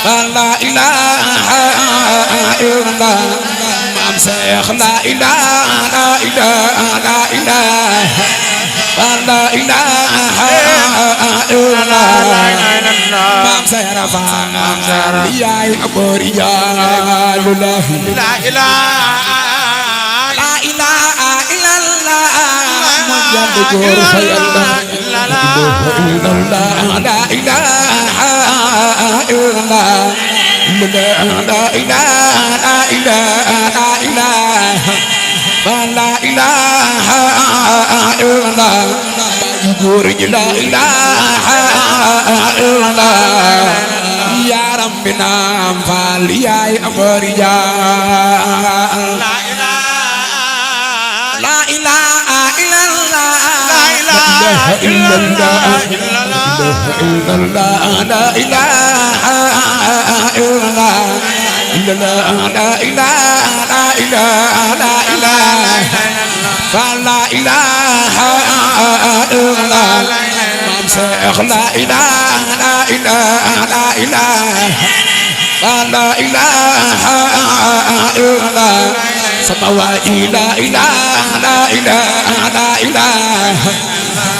لا إله إلا الله مام شيخ لا إله لا إله لا إله لا إله إلا الله مام شيخ رفع يا أبو رجال الله لا إله لا إله إلا الله مجد جور الله إلا الله لا إله إلا الله لا إله لا إله لا إله لا إله إلا الله يقول لا إله إلا الله يا ربنا فال يا أمريا لا إله إلا الله لا إله إلا الله لا إله إلا الله لا إله لا إله لا إله فلا إله إلا الله مام شيخ لا إله لا إله لا إله فلا إله إلا الله سماواتي لا إله لا إله لا إله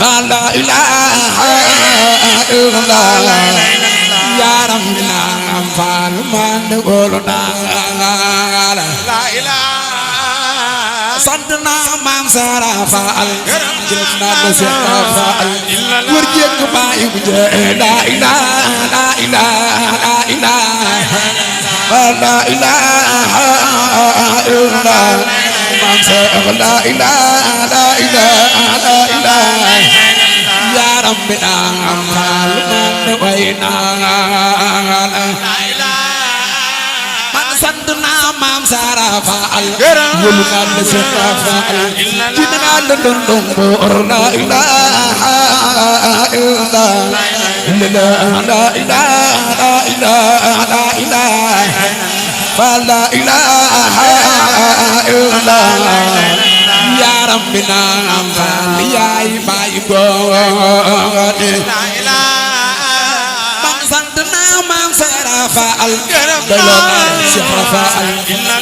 فلا إله إلا الله يا ربنا فالمن قولنا لا إله صدنا من سرفا جبنا بسرفا ورجك ما يبجى لا إله لا إله لا إله لا إله إلا الله من سرفا لا إله لا إله لا إله يا ربنا فالمن وينا مام سرفا يلنا لسرفا جدنا لدندن بور لا إله إلا الله لا إله لا إله لا إله فلا إله إلا الله يا ربنا يا بايبود لا إله مام سرفا دلنا سرفا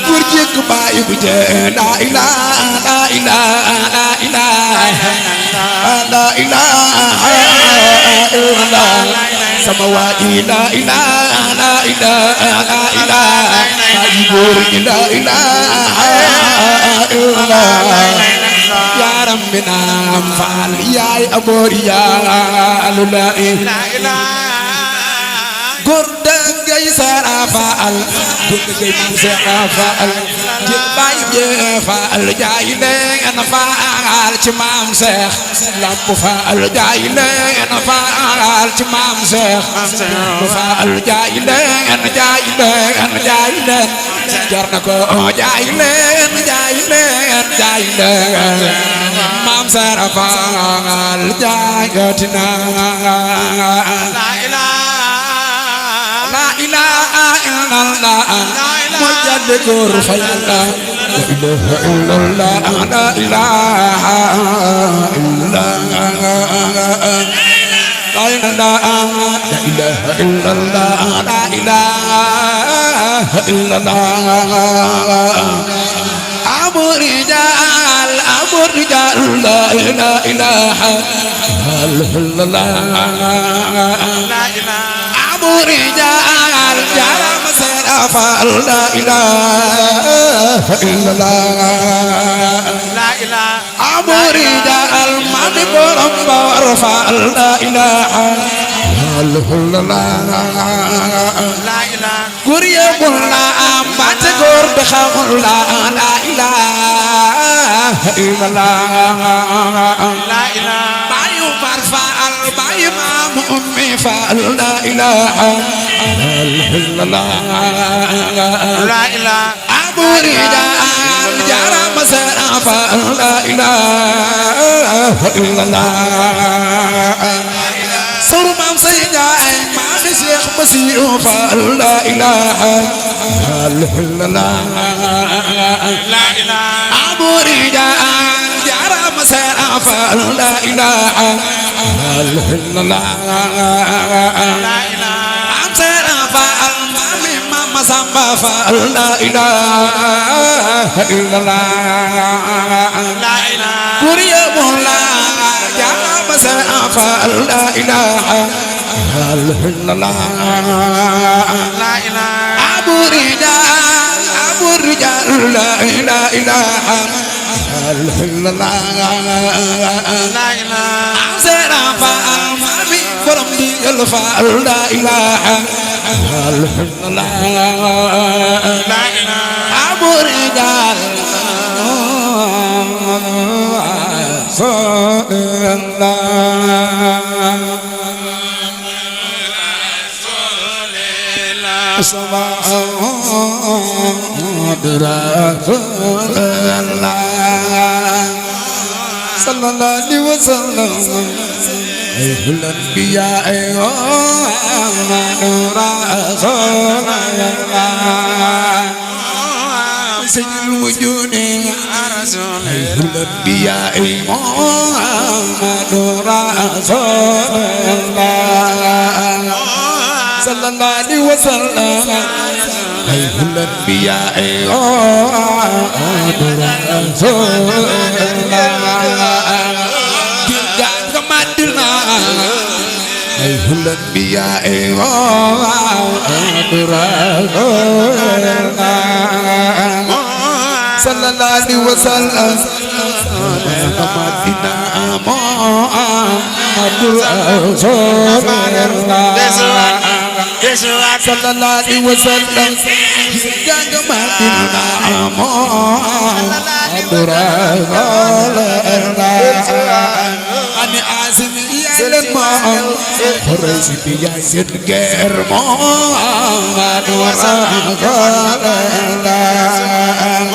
ورجك باي بجه لا إله لا إله لا إله لا إله إلا الله سماواتي لا إله لا إله لا إله لا إله إلا الله يا ربنا فعل يا أبو ريال لا إله gordeng gay sarafal gordeng man sarafal jël bay je faal jaay leen faal ci maam Seex lamp faal jaay leen faal ci maam Seex faal jaay leen jar na ko jaay leen maam sarafal jaay gatina la ilaha لا إله إلا الله مجد جور فيلا لا إله إلا الله لا إله إلا الله لا إله إلا الله لا إله إلا الله أبو رجال لا إله إلا الله لا إله أبو رجال جرم سرفا لا إله إلا الله لا إله أبو رجال من قرم ورفا لا إله إلا الله لا إله قرية قلنا أمت قر بخم لا إله إلا الله لا إله ما يفرفع الباي ما أمي فلا إله إلا الله لا إله أبو رجال جرم سرفا لا إله إلا الله سرمام سيجاي ما نسيخ مسيح فلا إله إلا الله لا إله أبو رجال جرم سرفا لا إله إلا الله لا إله فعل لا إله إلا الله لا إله كوريا مولا يا مساء فعل لا إله إلا الله لا إله أبو رجال لا إله إلا الله لا إله سيرا فعل ما في فرم دي الفعل لا إله إلا الله لا إله أبو رجال صلى الله صباح رسول الله صلى الله عليه وسلم الأنبياء رسول الله سيد الوجود رسول الأنبياء رسول الله صلى الله عليه وسلم الأنبياء رسول الله الأنبياء صلى الله عليه وسلم محمدنا محمد رسول الله صلى الله عليه وسلم محمدنا محمد رسول الله أنا عازم يا للمال رزقي يا سيد غير محمد رسول الله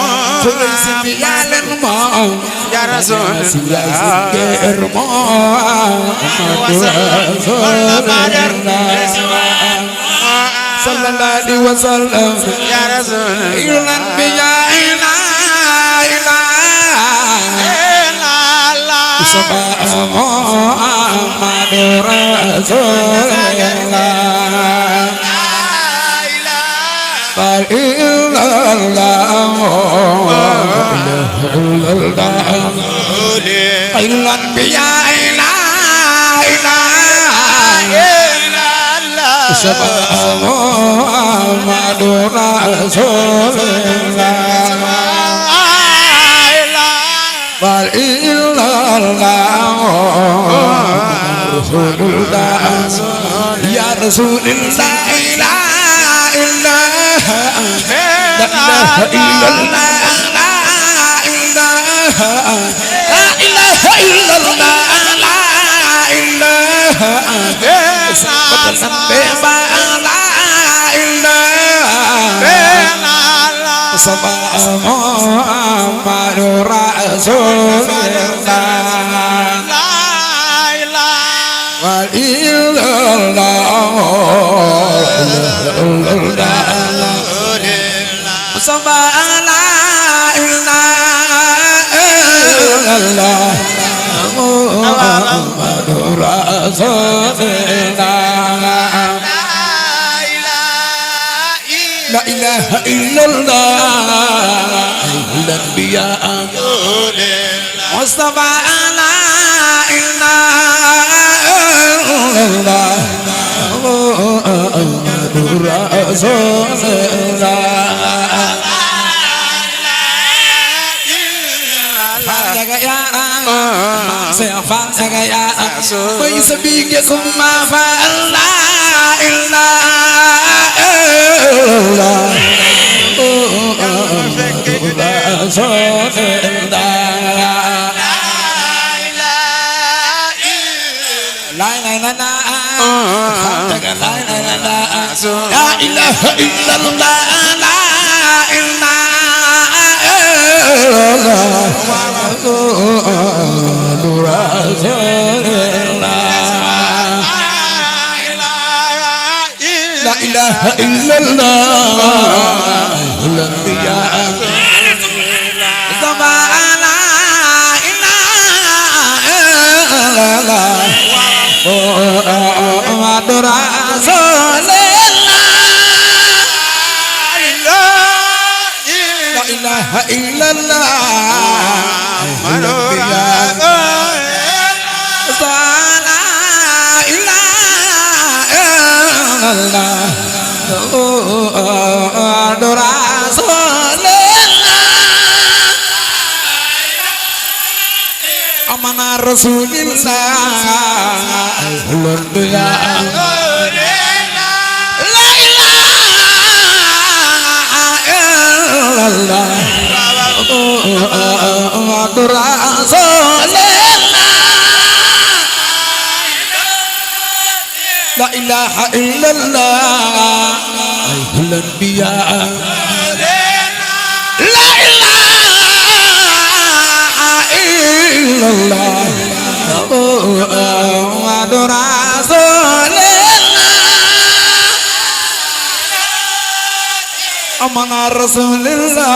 رزقي يا للمال يا رسول يا سيد غير محمد رسول الله صلى الله عليه وسلم يا رسول الأنبياء لا محمد رسول الله لا إله إلا الله الأنبياء لا إله إلا الله محمد رسول الله لا إله إلا الله رسول الله يا رسول الله لا إله إلا الله لا إله إلا الله لا إله محمد رسول الله لا إله إلا الله صبا لا إله إلا الله محمد رسول الله لا إله إلا الله الأنبياء مصطفى لا إله إلا الله محمد رسول الله فانتك يا ويس بيكم ما فعلنا إلا الله رسول الله لا إله إلا الله لا إله إلا الله رسول الله لا إله إلا الله الأنبياء طبعا لا إله إلا الله محمد رسول الله ilaha illallah Amana Rasulillah La ilaha illallah Ayyuhal anbiya La ilaha illallah Muhammadur Rasulullah Amana Rasulullah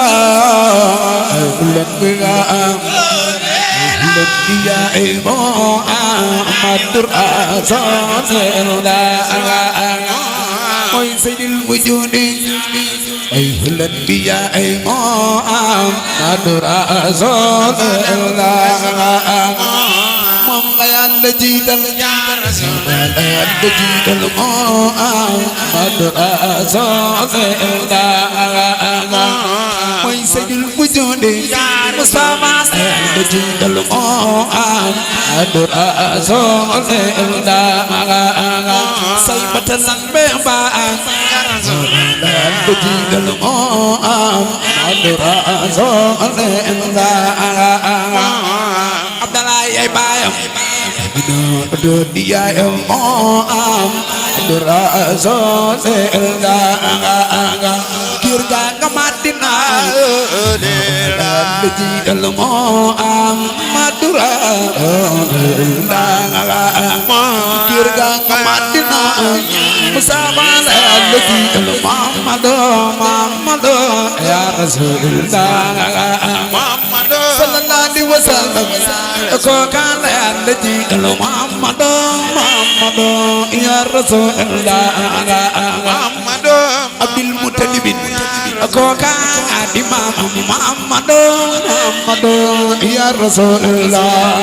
Ayyuhal anbiya Ya Muhammadur Rasulullah Oi sayyidil wujudi Ayyuhal anbiya Muhammadur Rasulullah Mamayan dajidal ya Rasulullah dajidal Muhammadur Rasulullah Oi sayyidil wujudi Mustafa dajidal Muhammadur Rasulullah Saybatan bebaan dajidal Muhammadur Rasulullah Abdallah ay bayam do dia Muhammadur Rasulullah kirga kamatina dajidal Muhammadur Rasulullah kirga kamatina musaman dajidal Muhammadur ya Rasulullah sallallahu alaihi wasallam ko kana dajidal Muhammadur ya Rasulullah Abdul Muttalib ko kana Imam Muhammadur ya Rasulullah